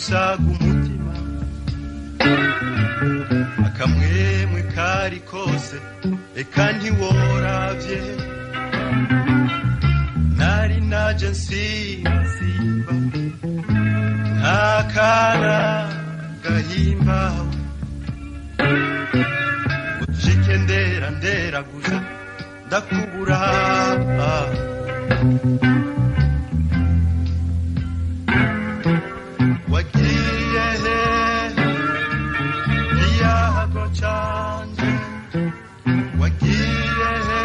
usaga umutima akamwemwe kari kose eka ntiworavye nari naje nsimba ntakara gahimbawe ucike ndera nderaguza ndakubura. Wagiye he ikiyago canje, wagiye he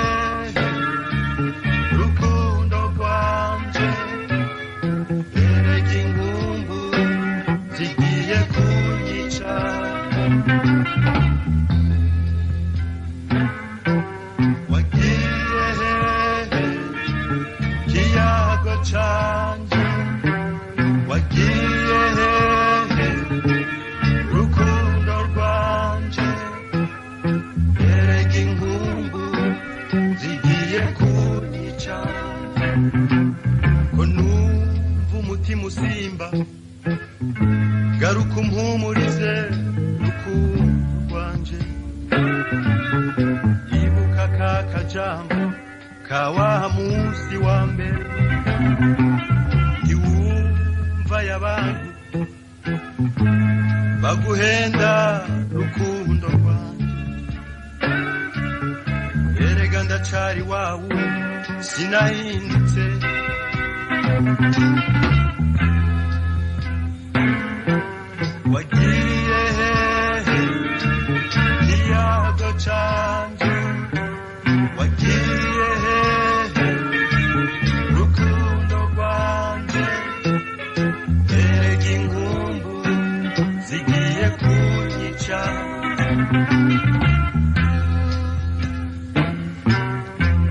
urukundo rwanje, erega inkumbu zigiye kunyica. Wagiye he ikiyago canje, wagiye hehe rukundo rwanje, erega inkumbu zigiye kunyica. Ko numva umutima usimba garuka umpumurize rukundo rwanje, ibuka ka kajambo ka wa musi wa mbere ntiwumva y'abantu baguhenda rukundo rwanje, erega ndacari wawu sinahindutse. Wagiye hehe ikiyago canje, wagiye hehe rukundo rwanje, erega inkumbu zigiye kunyica.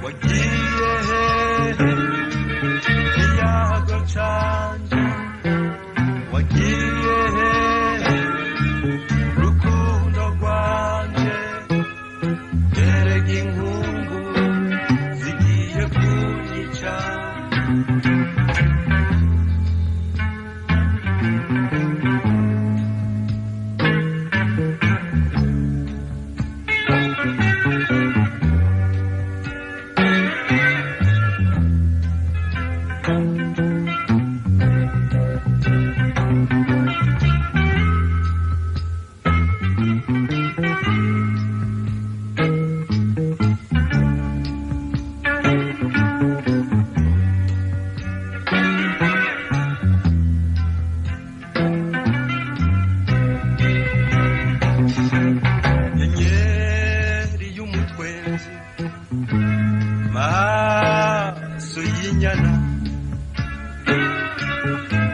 Wagiye hehe ikiyago canje, wagiye hehe rukundo rwanje, erega inkumbu zigiye kunyica. Nyenyeri y'umutwenzi maso y'inyana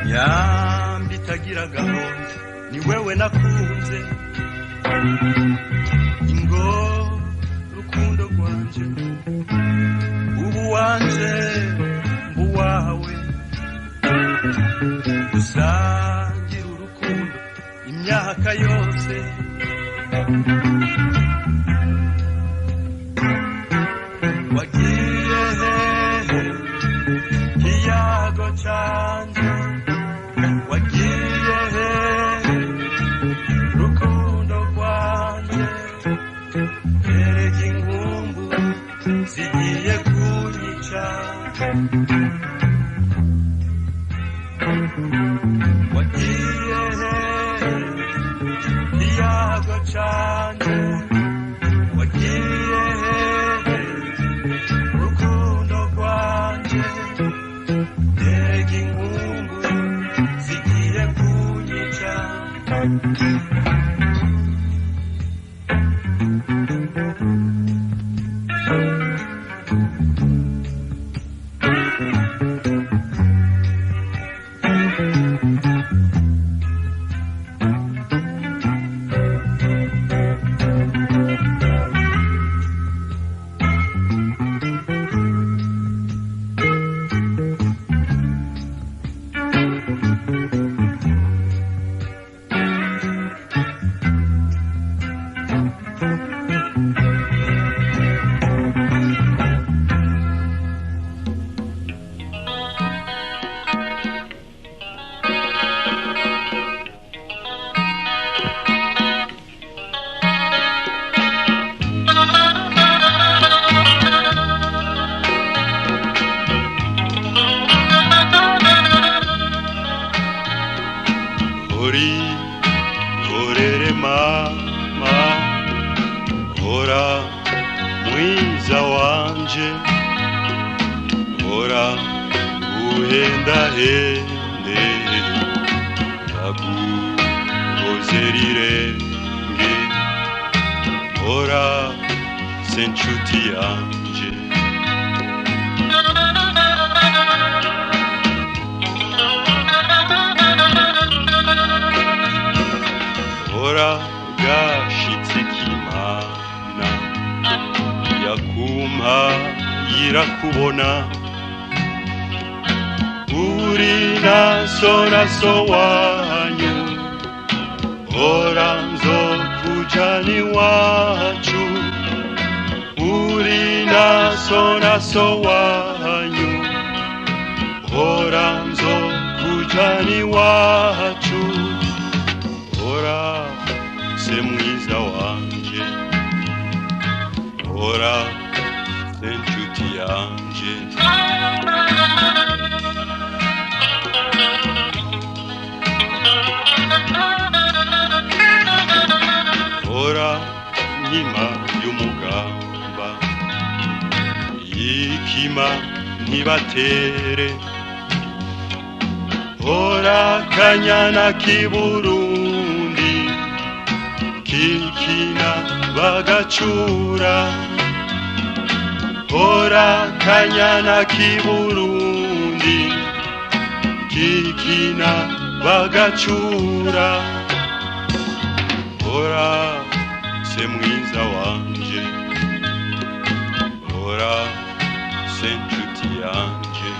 nyambi itagira gahunda ni wewe nakunze, ingo rukundo rwanje ubu wanje mbuwawe, dusangira urukundo imyaka yose. Wagiye hehe ikiyago canje, wagiye hehe rukundo rwanje, erega inkumbu zigiye kunyica. Wagiye hehe ikiyago canje, wagiye hehe rukundo rwanje, erega inkumbu zigiye kunyica. Ori horere mama, hora mwiza wanje, hora uhendahende, ndaguhoze rirenge, hora se nshuti yanje. Hora gashitse k'Imana yakumpa irakubona, uri naso naso wanyu, hora nzokujana iwacu, uri naso naso wanyu, hora nzokujana iwacu, hora se mwiza wanje, hora se nshuti yanje. Hora nkima y'umugamba, yikima ntibatere, hora kanyana k'iBurundi, kikina bagacura, hora kanyana k'iBurundi, kikina bagacura, hora se mwiza wanje, hora se nshuti yanje.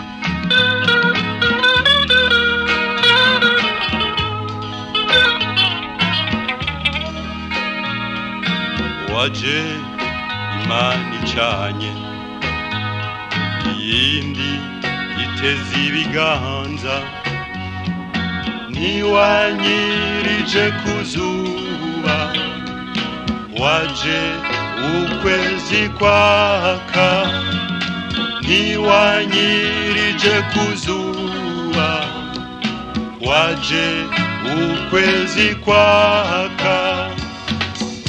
Waje Imana icanye, iyindi iteze ibiganza, ntiwanyirije ku zuba, waje ukwezi kwaka, ntiwanyirije ku zuba, waje ukwezi kwaka,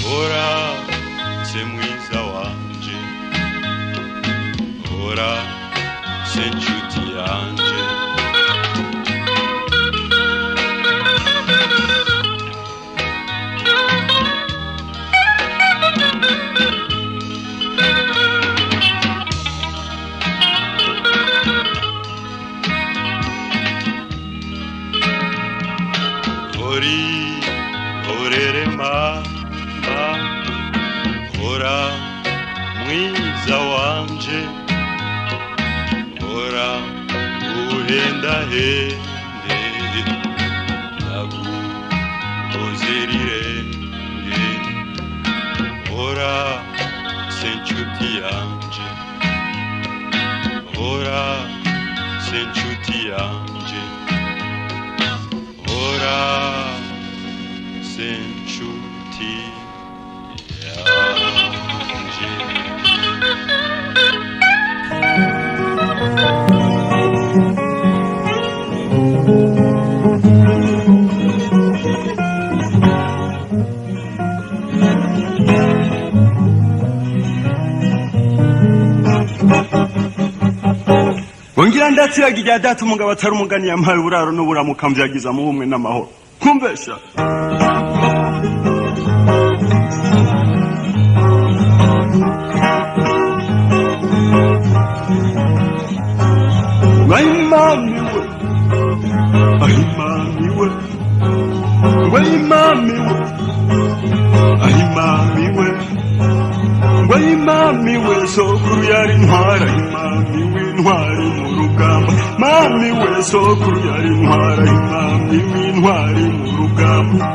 hora se mwiza wanje, hora se nshuti yanje. Hori horere mama, hora mwiza wanje, hora uhendahende, ndaguhoze rirenge, hora se nshuti yanje, hora se nshuti yanje, hora se nshuti yanje. Ngira ndatsiraga irya data umugabo atari umugani, yampaye uburaro n'uburamuka mvyagiza mu bumwe n'amahoro. Kumbesha Waimamiwe, ahimamiwe, waimamiwe, ahimamiwe, waimamiwe, sokuru yari intwara, ahimamiwe, intwari mu rugamba, mamiwe, sokuru yari intwara, ahimamiwe, intwari mu rugamba.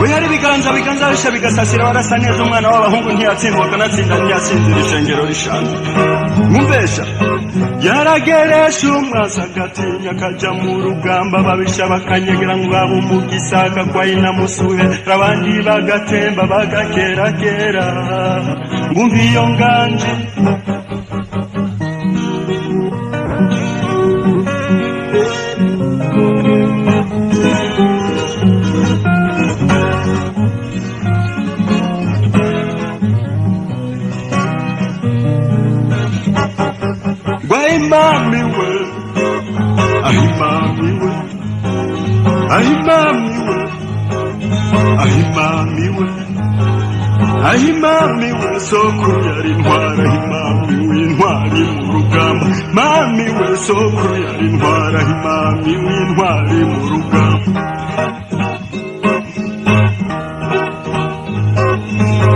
We hari ibiganza biganza bisha bigasasira, warasa neza umwana w'abahungu ntiyatsindwa akanatsinda, ntiyatsinzira ishengero rishanze. Mwumvesha yarageresha umwasi agatinya akaja mu rugamba, babisha bakanyegera ngo babe umugisaka kwa inamusuhe, abandi bagatemba bagakerakera, ngumva iyo nganje. Ahimamiwe, ahimamiwe, ahimamiwe, ahimamiwe, ahimamiwe, sokuru yari intwari, ahimamiwe, intwari mu rugamba, mamiwe, sokuru yari intwari, ahimamiwe, intwari mu rugamba.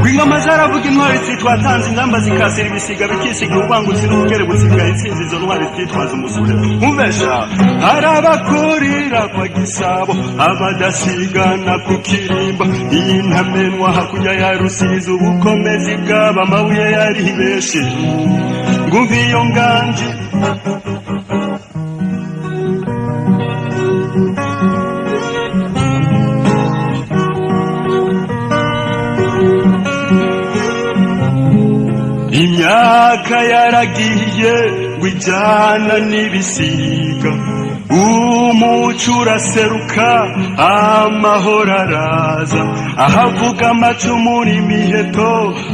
Ingoma zaravuga, intwari zitwatanze ingamba, zikasira ibisiga bikisiga ububangutsi n'ubukerebutsi bwa intsinzi. Izo ntwari zitwaza umusure umvesha hari abakurira kwa Gisabo, abadasigana ku Kirimba, iyi ntamenwa hakurya ya Rusizi, ubukomezi bw'aba amabuye yari benshi, ngumva iyo nganji. Imyaka yaragiye ngo ijyana n'ibisiga, umuco uraseruka, amahoro araza, ahavuga amacumu n'imiheto,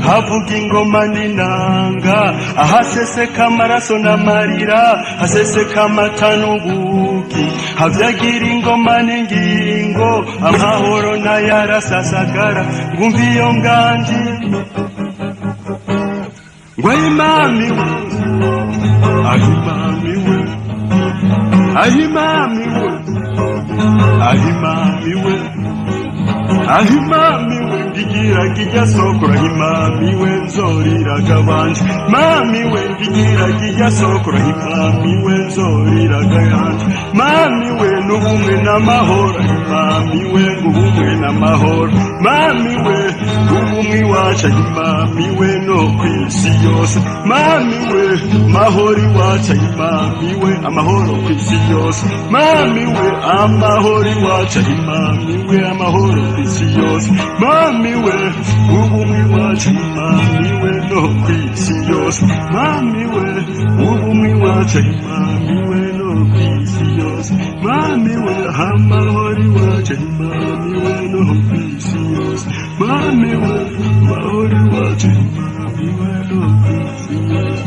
havuga ingoma n'inanga, ahaseseka amaraso n'amarira, haseseka amata n'ubuki, havyagira ingoma n'ingingo, amahoro n'ayarasasagara, ngumva iyo nganji ngo ahimamiwe, ahimamiwe, ahimamiwe, ahimamiwe, ahimamiwe, ngigiraga ijya sokora, ahimamiwe, nzoriraga banje, mamiwe, ngigiraga ijya sokora, ahimamiwe, nzoriraga yanje, mamiwe, n'ubumwe n'amahoro, ahimamiwe, ng'ubumwe n'amahoro, mamiwe, ubumwe iwacu, ahimamiwe, no kw'isi yose, mamiwe, mahoro iwacu, ahimamiwe, amahoro kw'isi yose, mamiwe, amahoro iwacu, ahimamiwe, amahoro kw'isi yose, mamiwe, ubumwe iwacu, mamiwe, no kw'isi yose, mamiwe, ubumwe iwacu, mamiwe, no kw'isi yose, mamiwe, amahoro iwacu, mamiwe, no kw'isi yose, mamiwe, amahoro iwacu, mamiwe, no kw'isi yose.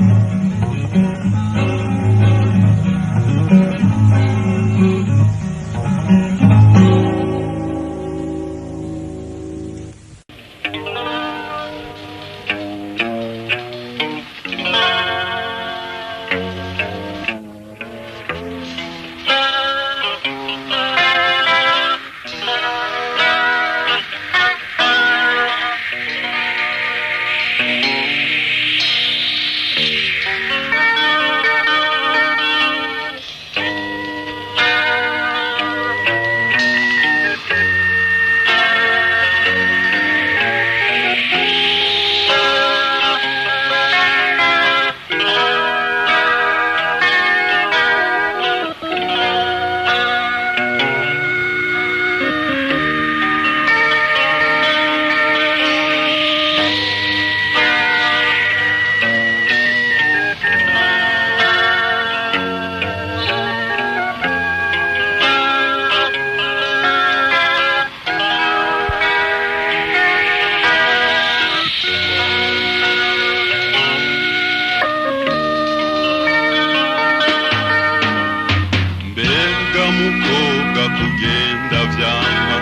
Mbega mukobwa, kugenda vyanka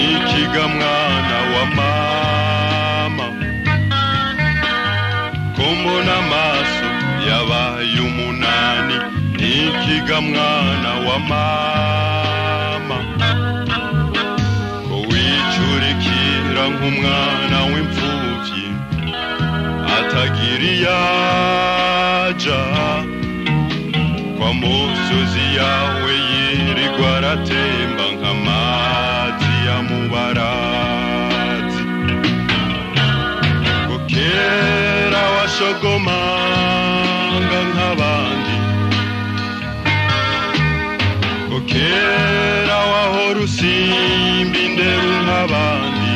ikiga, mwana wa mama, ko mbona amaso yabaye umunani, nikiga mwana wa mama, ko wicurikira nk'umwana w'imfuvyi atagira iyaja, kwa musozi yawe yirirwa aratemba nk'amazi ya mubarazi, ko kera washogomanga nk'abandi, ko kera wahora usimba inderu nk'abandi,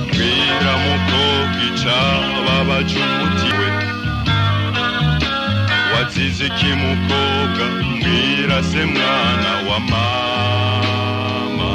mbwira mukobwa icababaje umutiwe, wazize iki mukobwa, mbwira se mwana wa mama.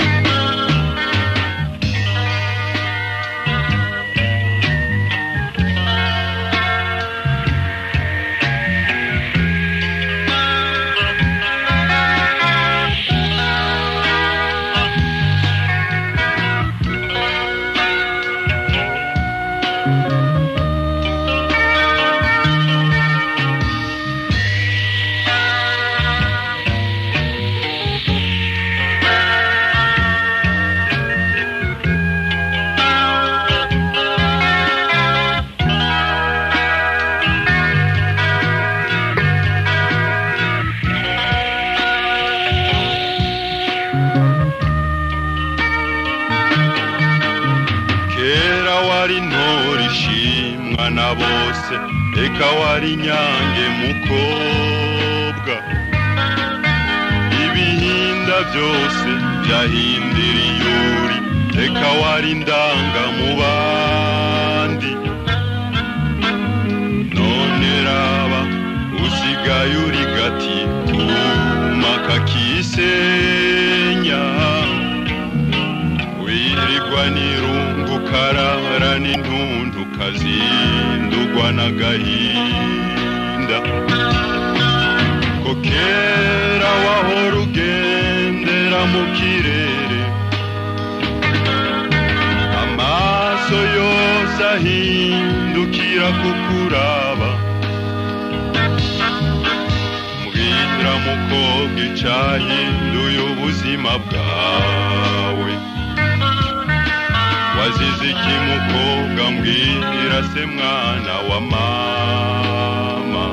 Ushimwa na bose, eka wari nyange mukobwa. Ibihinda byose byahindira iyuri, eka wari ndanga mu bandi. None raba usigaye uri gati kuma kakisenya. Wirigwa n'irungu karara n'intuntu kazindugwa n'agahinda. Ko kera wahora ugendera mu kirere, amaso yose ahindukira kukuraba. Mbwira mukobwa icahinduye ubuzima bwawe. Wazize iki mukobwa, mbwira se mwana wa mama.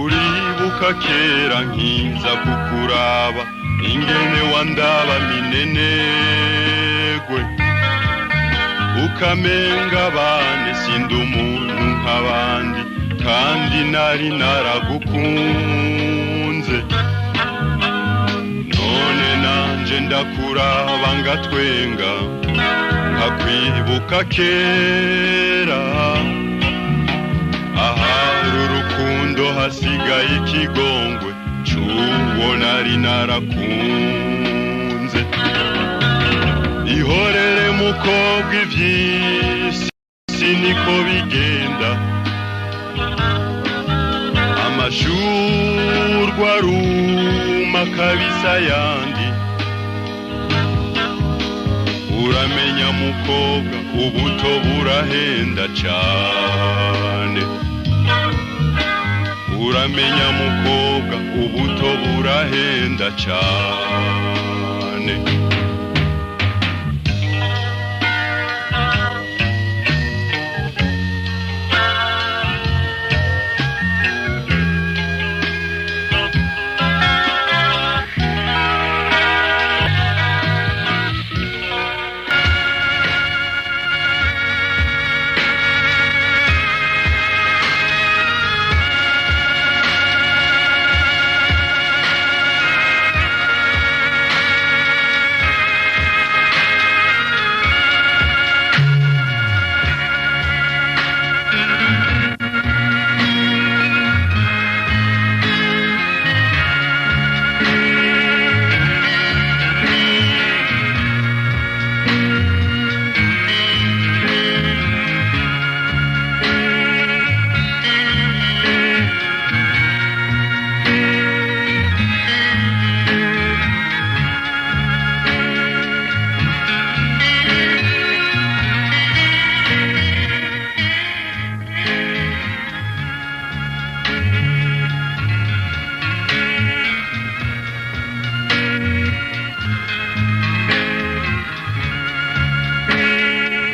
Uribuka kera nkiza kukuraba, ingene wandaba minenegwe. Ukamenga bane sindi umuntu nk'abandi, kandi nari naragukunze. None nanje ndakuraba ngatwenga, nkakwibuka kera. Ahari urukundo hasigaye ikigongwe c'uwo nari narakunze. Ihorere mukobwa ivy'isi niko bigenda, amashurwe aruma kabisa yandi. Uramenya mukobwa ubuto burahenda cane. Uramenya mukobwa ubuto burahenda cane.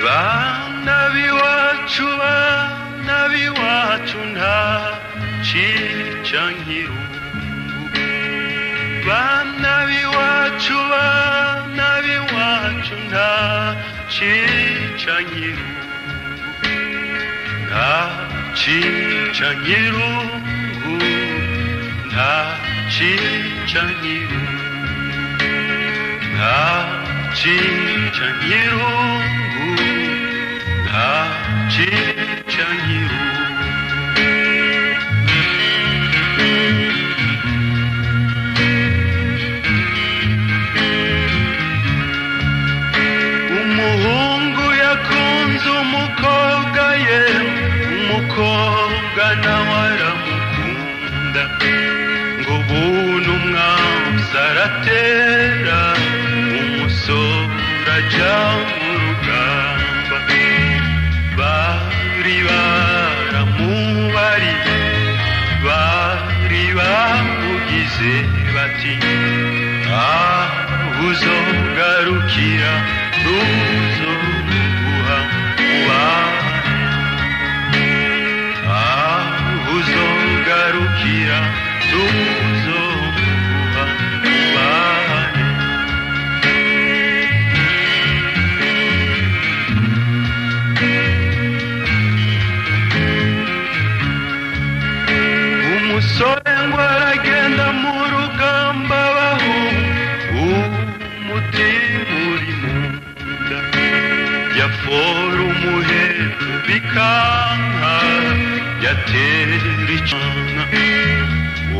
Bana b'iwacu, bana b'iwacu, nta cica nk'irungu. Bana b'iwacu, bana b'iwacu, nta cica nk'irungu. Nta cica nk'irungu, nta cica nk'irungu. Nta cica nk'irungu, nta cica nk'irungu. Umuhungu yakunze umukobwa ye. aramukunda ngo bunu umwansi aratera umusore aja mu rugamba bari baramubariye bari bamugize bati aho uzogarukira tuzoguha ubane aho uzogarukira tuzoguha ubane. Umusore ngo aragenda mu rugamba baho umutima uri mu nda yafora umuheto bikanka yatera icana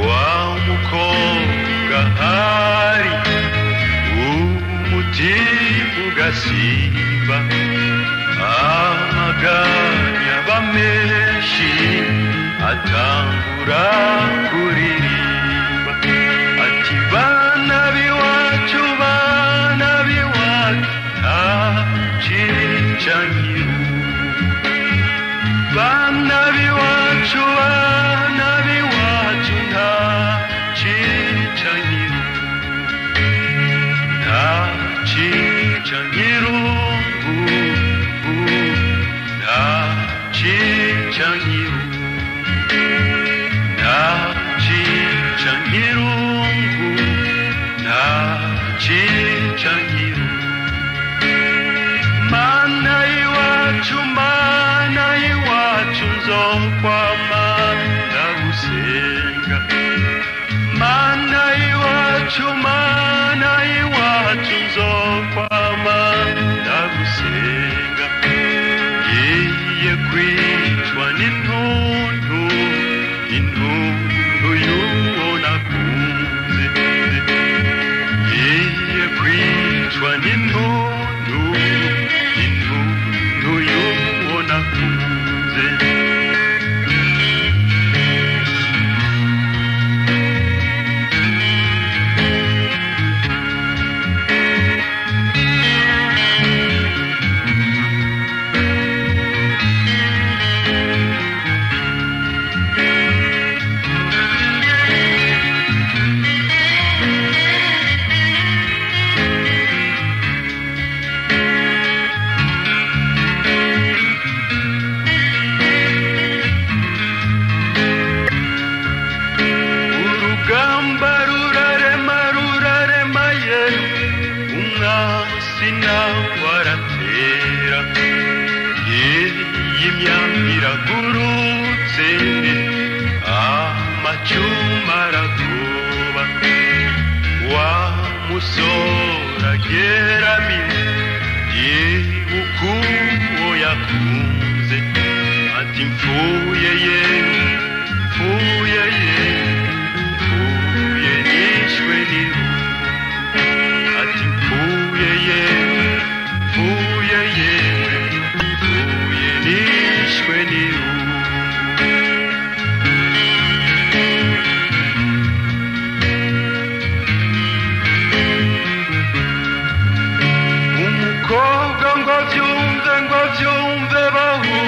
wa mukobwa ahari umutima ugasimba amaganya aba menshi atangura kuririmba ati bana b'iwacu bana b'iwacu nta cica nkirungu bana b'iwacu bana b'iwacu nta cica nkirungu nta cica nkirungu nta cica nkirungu nta cica nkirungu nta cica nkirungu mana iwacu mana iwacu nzokwama ndagusenga mana iwacu mana iwacu nzokwama ndagusenga ngiye kwicwa n'intuntu intuntu y'uwo nakunze ngiye kwicwa n'intuntu intuntu y'uwo nakunze. Urugamba rurarema rurarema ye umwansi nawe aratera y'imyambi iragurutse amacuma aragoba wa musore ageramiwe yibuka uwo yakunze ati mfuye ye mfuye ye mfuye nishwe n'irungu ati mfuye ye mfuye yewe mfuye nishwe n'irungu. Umukobwa ngo abyumve ngo abyumve bahu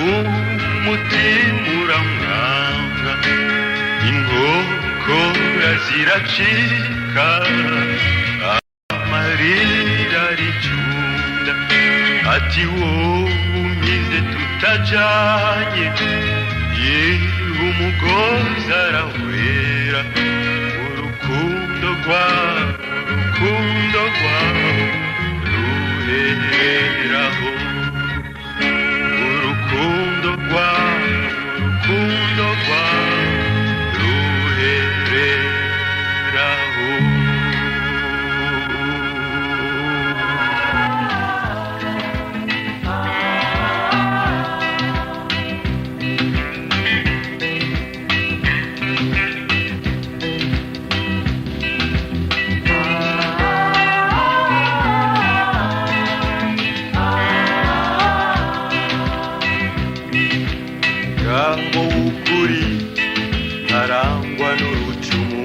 umutima uramwanga inkokora ziracika amarira aricunda ati wowe umpize tutajanye yewe umugozi arahwera urukundo rwawe urukundo rwawe ruheraho urukundo rwawe urukundo rwawe ruhereraho. Ah. Arangwa n'urucumu.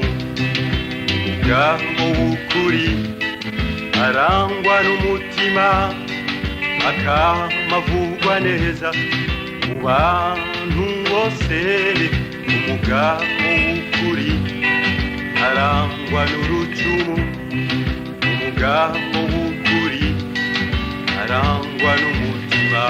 Umugabo w'ukuri arangwa n'umutima, akamavugwa neza mu bantu bose. Umugabo w'ukuri arangwa n'urucumu, umugabo w'ukuri arangwa n'umutima.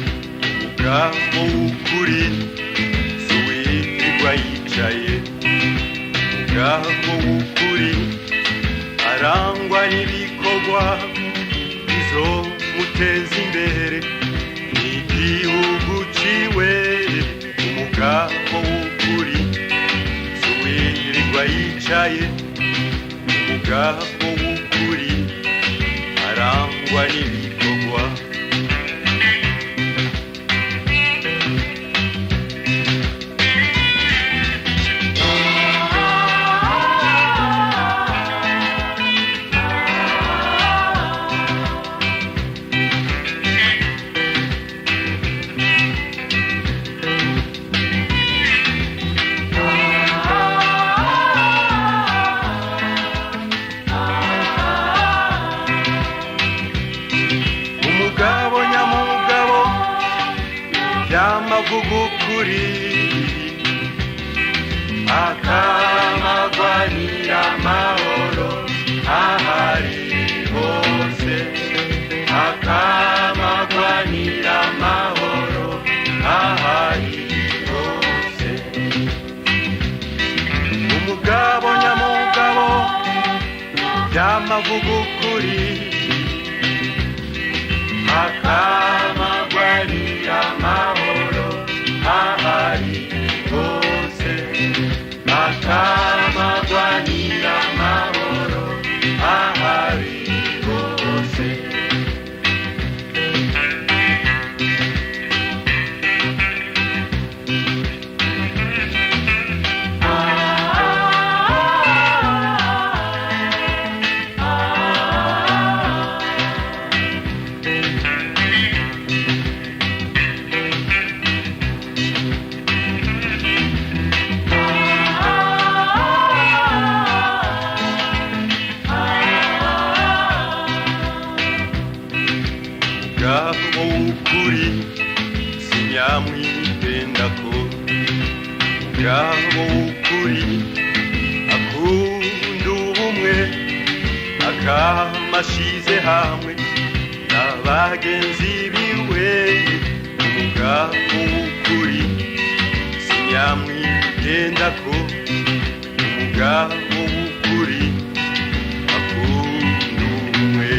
Umugabo w'ukuri si uwirirwa yicaye. Umugabo w'ukuri arangwa n'ibikorwa bizomuteza imbere n'igihugu ciwe. Umugabo w'ukuri si uwirirwa yicaye. Umugabo w'ukuri arangwa n'ibikorwa. Umugabo nyamugabo yamavuga ukuri, akamagwanira amahoro ahari hose, akamagwanira amahoro ahari hose. Umugabo nyamugabo yamavuga ukuri, akamagwanira amahoro ahari hose, akamagwanira amahoro ahari hose. Umugabo w'ukuri sinyamwitendako. Umugabo w'ukuri akunda ubumwe, akamashize hamwe n'abagenzi biwe. Umugabo w'ukuri sinyamwitendako. Umugabo w'ukuri akunda ubumwe.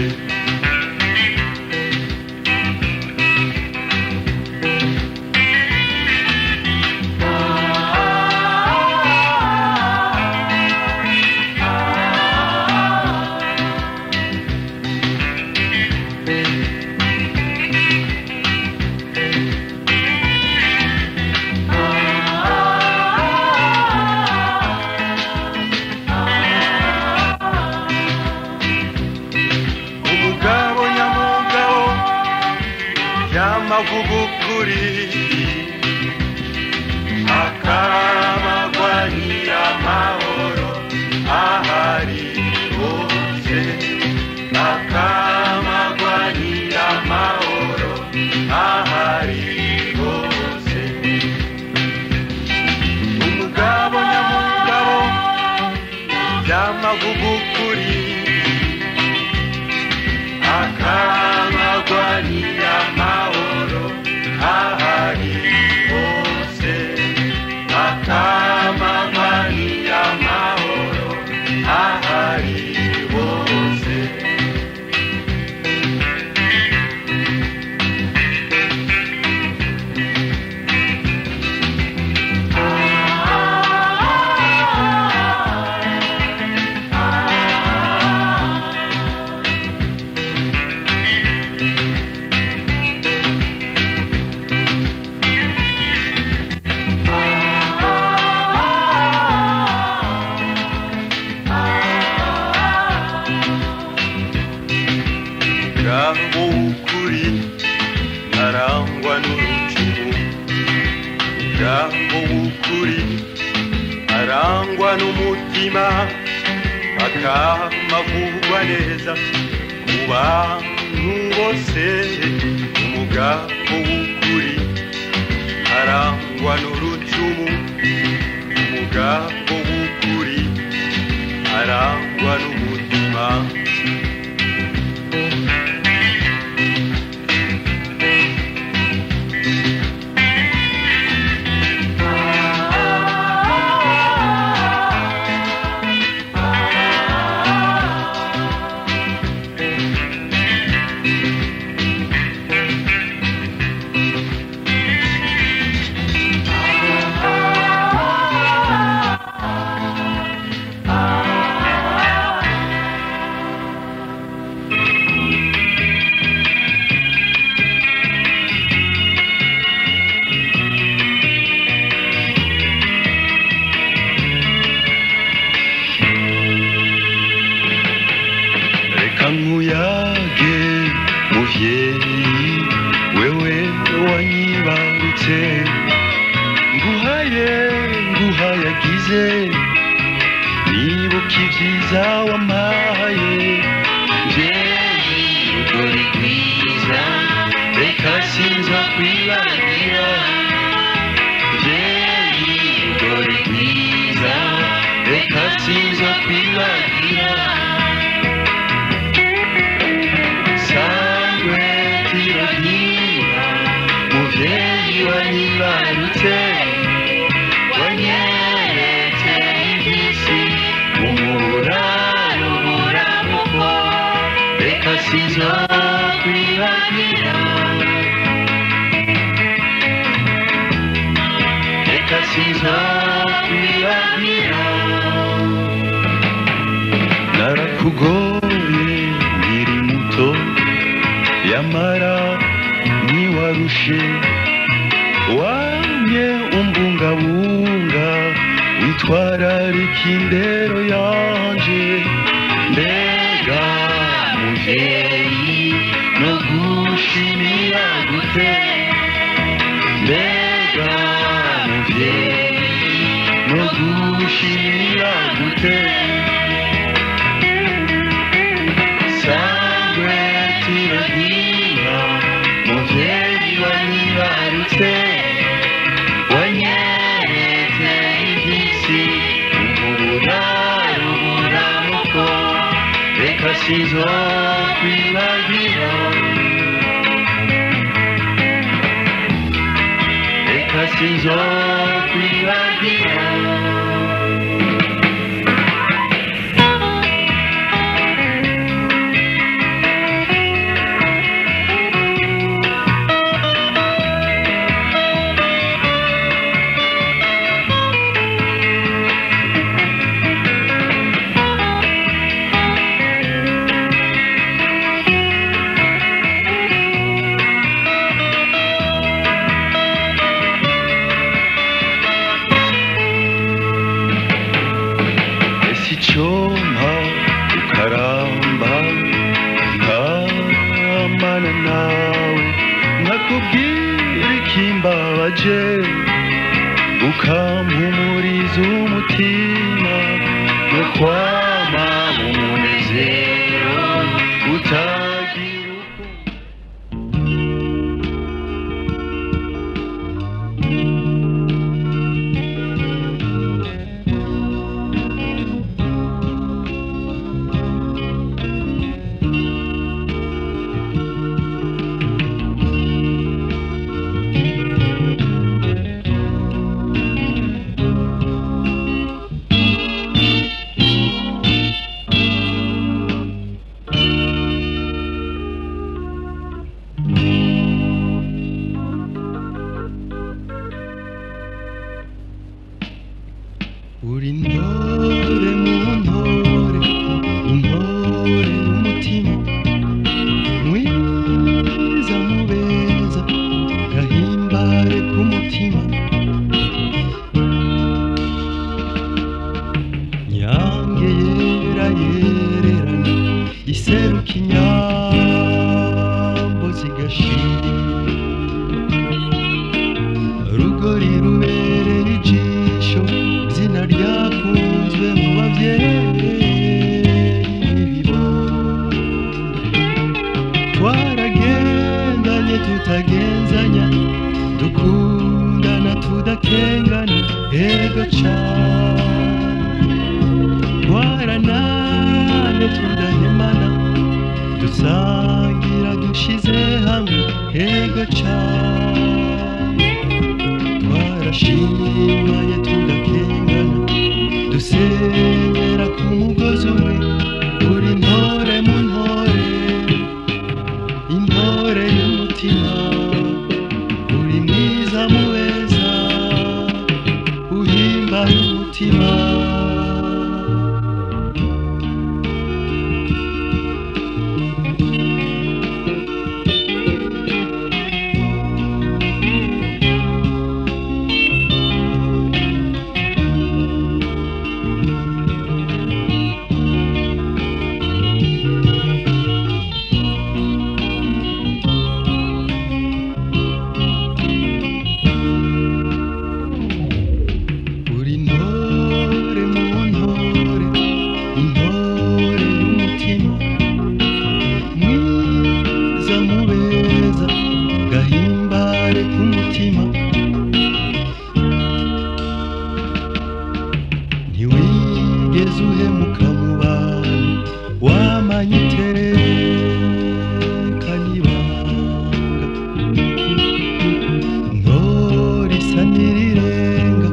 Umugabo nyamugabo yamavuga ukuri, akamagwanira amahoro ahari hose, akamagwanira amahoro ahari hose. Umugabo nyamugabo yamavuga ukuri, akamagwanira amahoro ahari hose, akamagwanira amahoro ahari hose. w'ukuri arangwa n'umutima, akamavugwa neza mu bantu bose. Umugabo w'ukuri arangwa n'urucumu, umugabo w'ukuri arangwa n'umutima. Reka nkuyage muvyeyi, wewe wanyibarutse, nguhaye nguhayagize, nibuka ivyiza wampaye. Mvyeyi rugori rwiza, reka sinza kwibagira. Mvyeyi rugori rwiza, reka sinza kwibagira. Sangwe tiragira muvyeyi wanyibarutse, wanyeretse ivy'isi, umuraro buramuko, reka sinzokwibagira, reka sinzokwibagira. Narakugoye nkiri muto, yamara ntiwarushe, wamye umbungabunga, witwararika indero yanje. Mbega muvyeyi, no gushimira gute? Mbega muvyeyi, no gushimira gute? Sangwe tiragira muvyeyi wanyibarutse, wanyeretse ivy'isi, uburaro buramuko, reka sinzokwibagira, reka sinzokwibagira. Ese icyompa ukaramba, nkamana nawe, nkakubwira ikimbabaje, ukampumuriza umutima, no kwama mu munezero utagira uko. Uri intore mu ntore, intore y'umutima, mwiza mu beza, gahimbare k'umutima. Nyange yera yererana, iseruka inyambo zigashira, rugori rubereye. ego cane. Twaranane tudahemana, dusangira dushize hamwe, ego cane. Twarashimanye tudakengana, dusenyera ku mugozi umwe, uri intore mu ntore, intore y'umutima, uri mwiza mu beza, uhimbaye umutima. Uri intore mu ntore, intore y'umutima, mwiza mu beza, gahimbare k'umutima. Ntiwigeze uhemuka mu bantu, wamanye iteka n'ibanga. Ntore isa n'irirenga,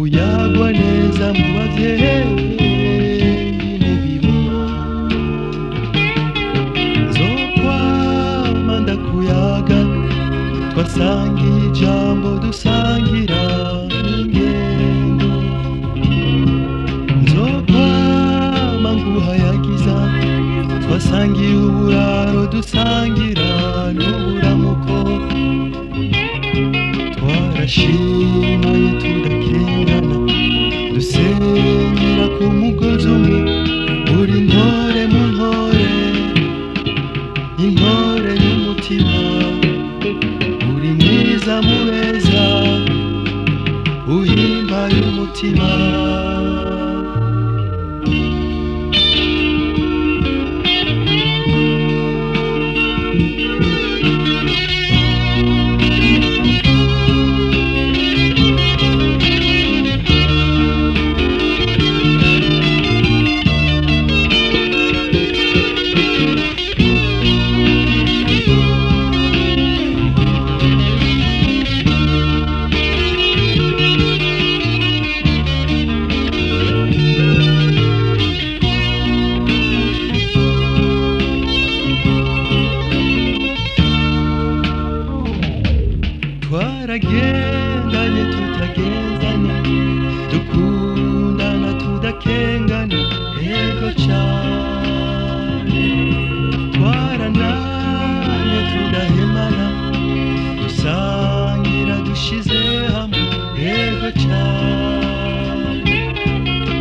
uyagwa neza mu bavyeyi n'ibibondo. Nzokwama ndakuyaga, twasangiye ijambo dusangira n'ingendo. Nzokwama nguhayagiza, twasangiye uburaro dusangira n'uburamuko. Twarashimanye tudakengana, dusenyera ku mugozi umwe, uri intore mu ntore, intore y'umutima, uri mwiza mu beza, uhimbaye umutima. Twaragendanye tutagenzanya, dukundana tudakengana, ego cane. Twarananye tudahemana, dusangira dushize hamwe, ego cane.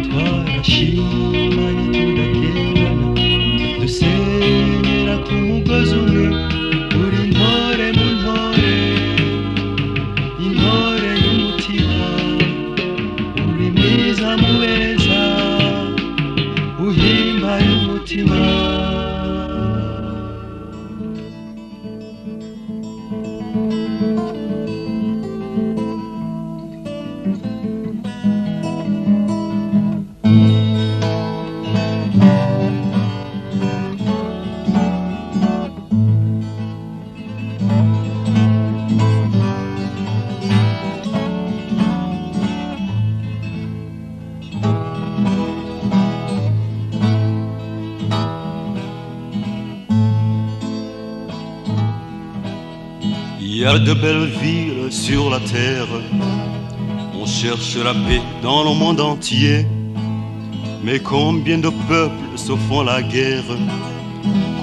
Twarashimanye tudakengana, dusenyera ku mugozi umwe, uri intore mu ntore, intore y'umutima, uri mwiza mu beza, uhimbaye umutima. Il y a de belles villes sur la terre, on cherche la paix dans le monde entier. Mais combien de peuples se font la guerre,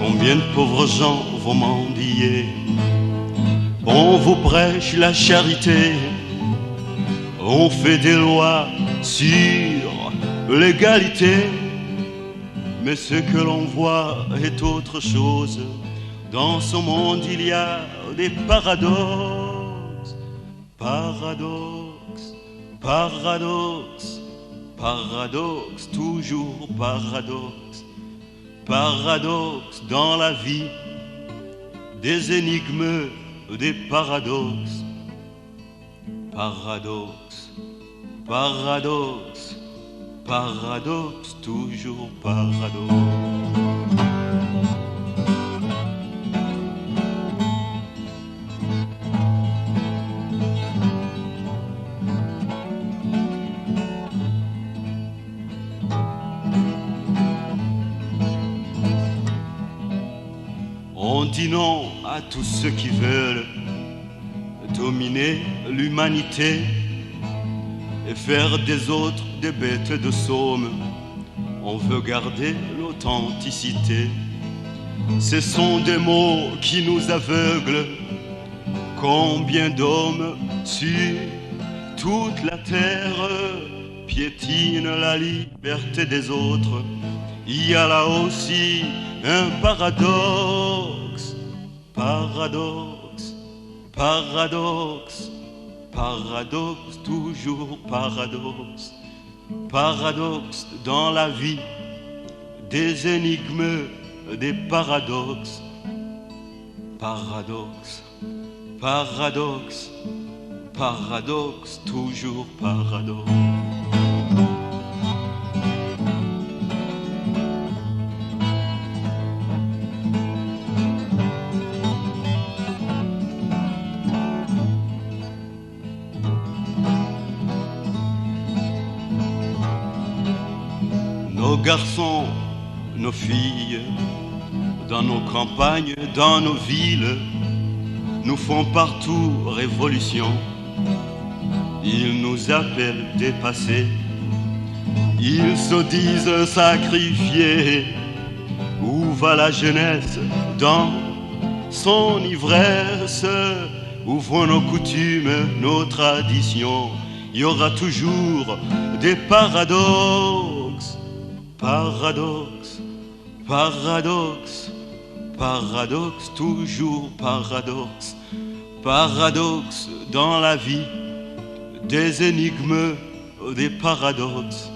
combien de pauvres gens vont mendier. On vous prêche la charité, on fait des lois sur l'égalité. Mais ce que l'on voit est autre chose. Dans ce monde, il y a des paradoxes, paradoxes, paradoxes, paradoxes, toujours paradoxes, paradoxes dans la vie, des énigmes, des paradoxes, paradoxes, Paradoxe, paradoxe, toujours paradoxe. On dit non à tous ceux qui veulent dominer l'humanité et faire des autres des bêtes de somme. On veut garder l'authenticité. Ce sont des mots qui nous aveuglent. Combien d'hommes sur toute la terre piétinent la liberté des autres. Il y a là aussi un paradoxe, paradoxe, paradoxe, paradoxe, toujours paradoxe, paradoxe dans la vie, des énigmes, des paradoxes, paradoxe, paradoxe, paradoxe, toujours paradoxe. Nos garçons, nos filles, dans nos campagnes, dans nos villes, nous font partout révolution. Ils nous appellent dépassés, ils se disent sacrifiés. Où va la jeunesse dans son ivresse? Où vont nos coutumes, nos traditions? Il y aura toujours des paradoxes. Paradoxe, paradoxe, paradoxe, toujours paradoxe, paradoxe dans la vie, des énigmes, des paradoxes,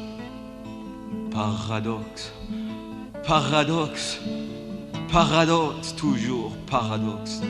paradoxe, paradoxe, paradoxe, toujours paradoxe.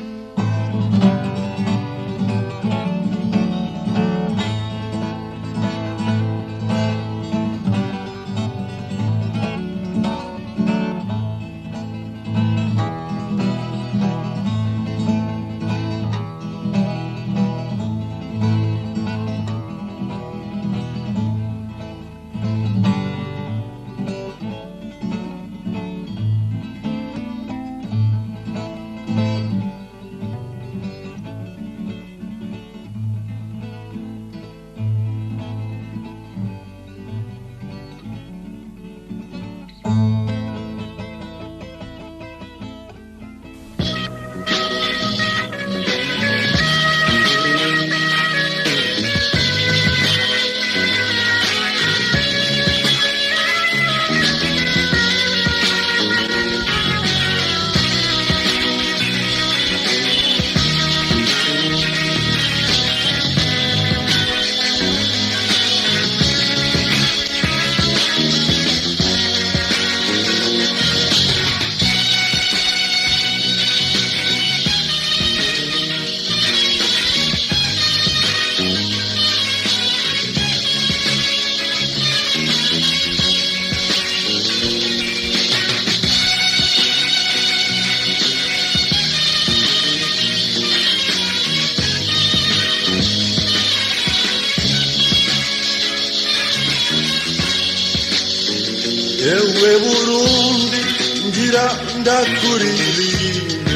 Ewe Burundi ngira ndakuririmbe,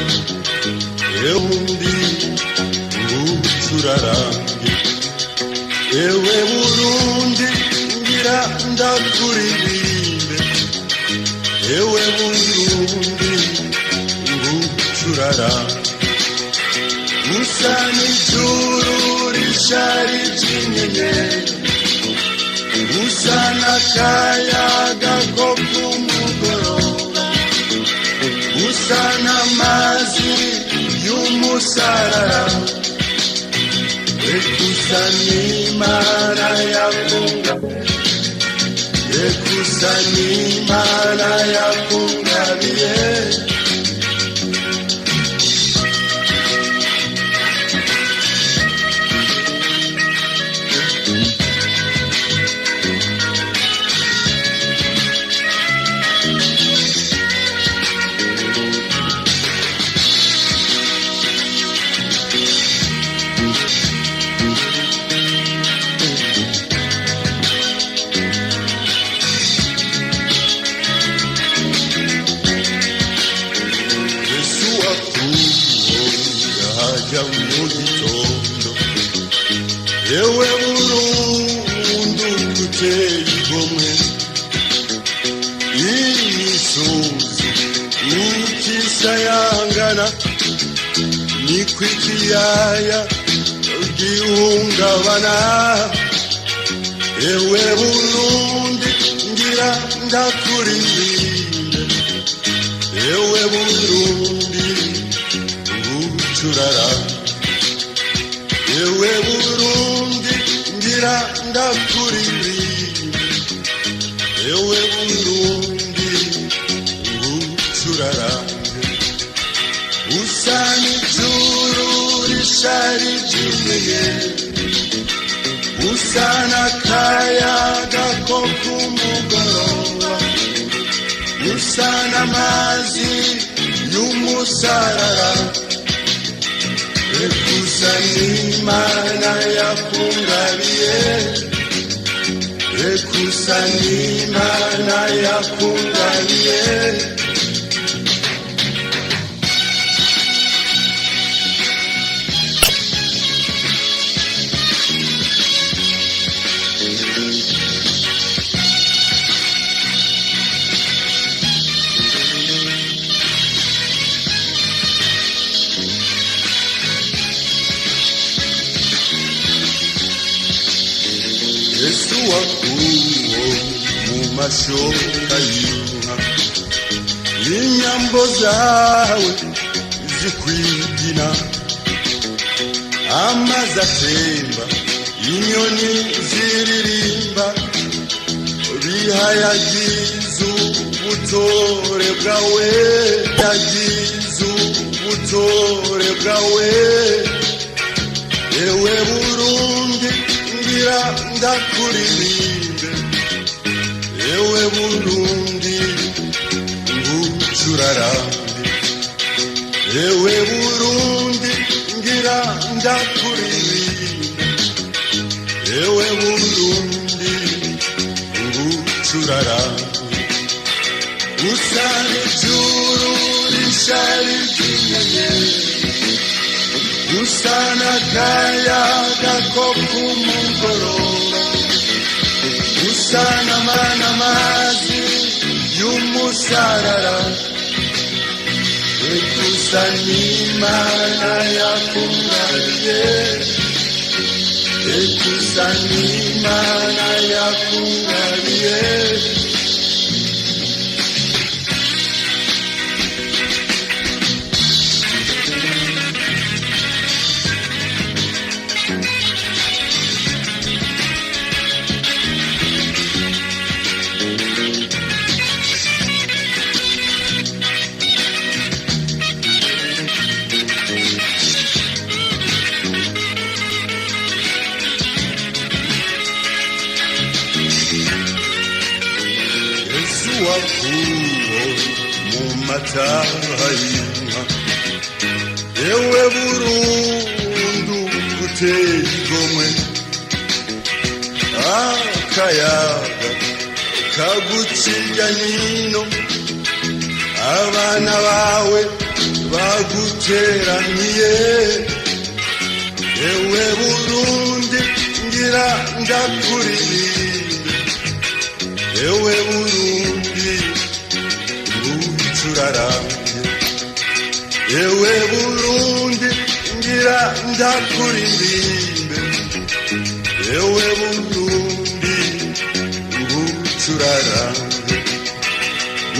ewe ngucurarange, ewe Burundi ngira ndakuririmbe, ewe Burundi ngucurarange, usa n'ijuru risharije inyenyeri, usa n'akayaga ko ku mugoroba, usa n'amazi y'umusarara, ekusa n'Imana yakunga, ekusa n'Imana yakungabiye. Ewe Burundi uteye igomwe, imisozi ukisayangana niko ikiyaya gihungabana. Ewe Burundi ngira ndakuririmbe, ewe Burundi ngucurara, ewe Burundi ngira ndakuririmbe, ewe Burundi ngucurarange. Usa n'ijuru risharije, usa n'akayaga ko ku mugoroba, usa n'amazi y'umusarara, ekusa n'Imana yakungabiye, ekusa n'Imana yakungabiye. Yesu wakuwo mu mashoka y'inka, inyambo zawe zikwigina, amazi atemba, inyoni ziririmba, bihayagiza ubutore bwawe, yagiza ubutore bwawe. Ewe Burundi ngira ndakuririmbe, ewe Burundi ngucurarange, ewe Burundi ngira ndakuririmbe, ewe Burundi ngucurarange. Usa n'ijuru risharije inyenyeri, usa n'akayaga ko ku mugoroba, usa n'amazi y'umusarara, ekusa n'Imana yakungabiye, ekusa n'Imana yakungabiye. Yesu wakuwo mu mataha y'inka, ewe Burundi uteye igomwe, akayaga kagucinya hino, abana bawe baguteraniye. Ewe Burundi ngira ndakuririmbe, ewe Burundi ngucurarange, ewe Burundi ngira ndakuririmbe, ewe Burundi ngucurarange.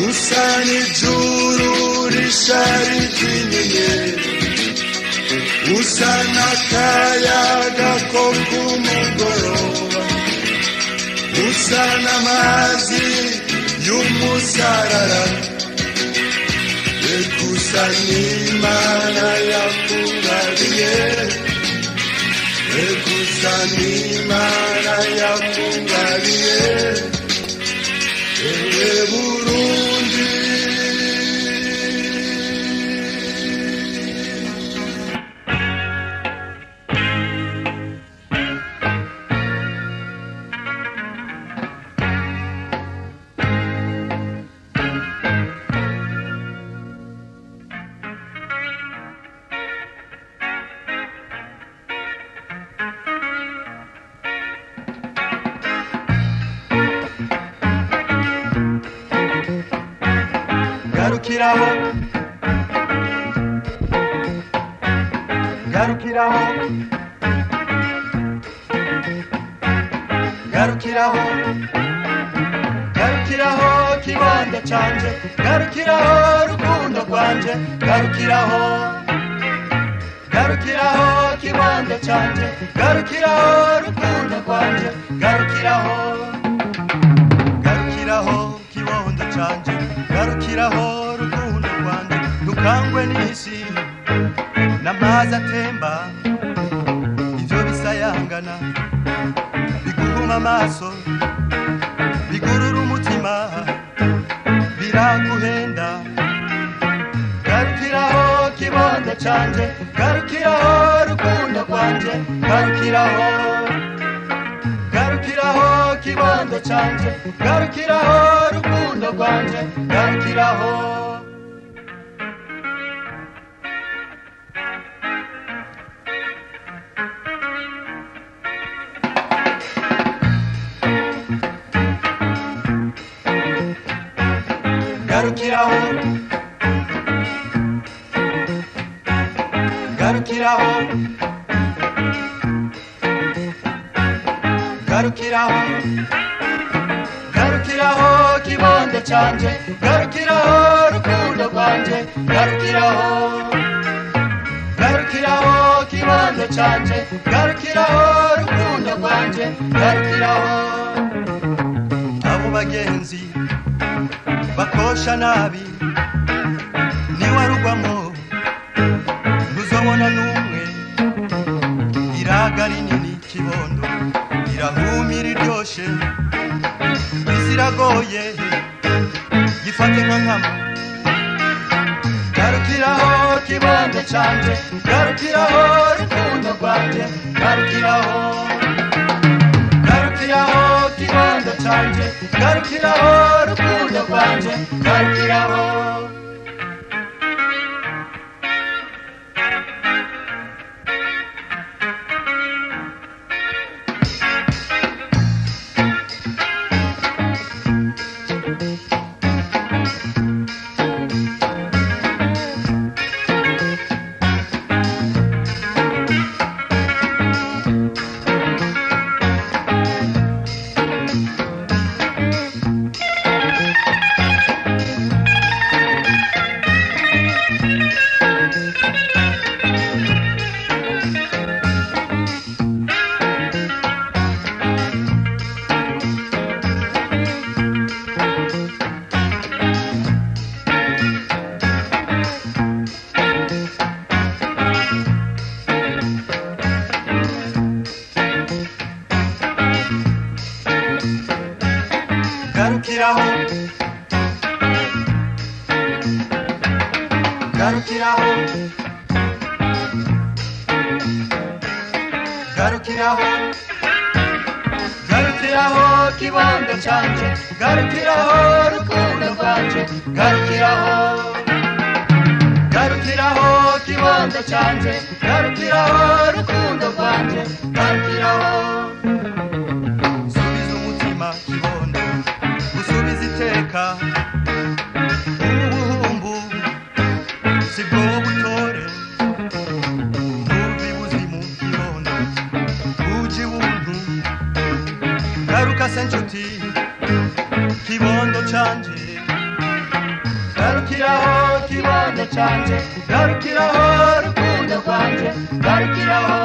Usa n'ijuru risharije inyenyeri, usa n'akayaga ko ku mugoroba, usa n'amazi y'umusarara, ekusa n'Imana yakungabiye, ekusa n'Imana yakungabiye. Ewe Burundi. Garukiraho, garukiraho, garukiraho, garukiraho kibondo canje, garukiraho rukundo rwanje, garukiraho, garukiraho kibondo canje, garukiraho rukundo rwanje, garukiraho, garukiraho kibondo canje, garukiraho rukundo rwanje, ntukangwe n'isi n'amazi atemba, ivyo bisayangana biguhuma amaso, bigurura umutima, biraguhenda. Garukiraho kibondo canje, garukiraho rukundo rwanje, garukiraho, garukiraho kibondo canje, garukiraho rukundo rwanje, garukiraho. Garukiraho, garukiraho, garukiraho, garukiraho kibondo canje, garukiraho rukundo rwanje, garukiraho, garukiraho kibondo canje, garukiraho rukundo rwanje, garukiraho. Abo bagenzi bakosha nabi niwarugwamo ntuzobona n'umwe, iraga rinini kibondo irahumira iryoshe, isi iragoye gifate nka nkama. Garukiraho kibondo canje, garukiraho rukundo rwanje, garukiraho, garukiraho kibondo canje, garukiraho rukundo rwanje, garukiraho. Garukiraho, garukiraho, garukiraho, garukiraho kibondo canje, garukiraho rukundo rwanje, garukiraho, garukiraho kibondo canje, garukiraho rukundo rwanje, garukiraho. Subiza umutima kibondo, usubiza iteka, ubuhumbu sibwo butore, ntuvi buzimu kibondo uje buntu, garuka se nshuti kibondo canje, garukiraho kibondo canje, garukiraho rukundo rwanje, garukiraho.